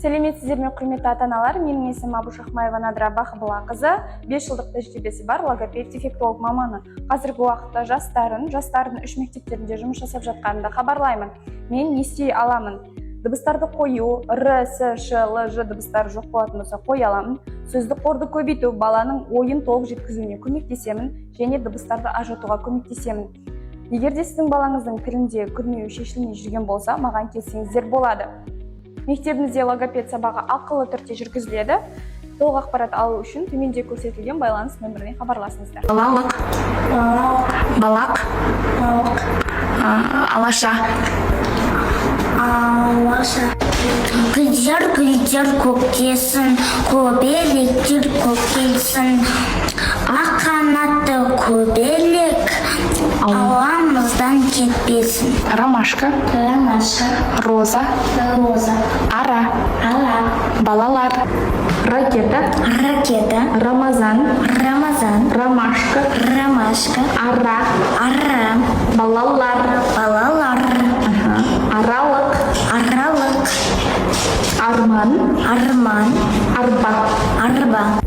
Сәлеметсіздер ме, құрметті ата аналар! Менің есімім Абушахмаева Надра Бақыбылақызы, 5 жылдық тәжірибесі бар логопед дефектолог маманы. Қазіргі уақытта жастардың үш мектептерінде жұмыс жасап жатқанымды хабарлаймын. Мен не істей аламын? Дыбыстарды қою, р, с, ш, л, ж дыбыстары жоқ болатын болса, қоя аламын. Сөздік қорды көбейту, баланың ойын толық жеткізуіне көмектесемін және дыбыстарды ажыратуға көмектесемін. Егер де сіздің балаңыздың тілінде күрмеуі шешілмей жүрген болса, маған келсеңіздер болады. Мектебімізде логопед сабағы ақылы түрде жүргізіледі. Толық ақпарат алу үшін төменде көрсетілген байланыс нөміріне хабарласыңыздар. Балалық. Балақ. Алаша. Алаша. Гүлдер, гүлдер көктесін, көбелектер көктелсін. Ақ қанатты көбелек ауамыздан кетпесін. Ромашка. Ромашка. Роза. Роза. Ара. Ара. Балалар. Ракета. Ракета. Рамазан. Рамазан. Ромашка. Ромашка. Ара. Ара. Балалар. Балалар. Аралық. Аралық. Арман. Арман. Арба. Арба.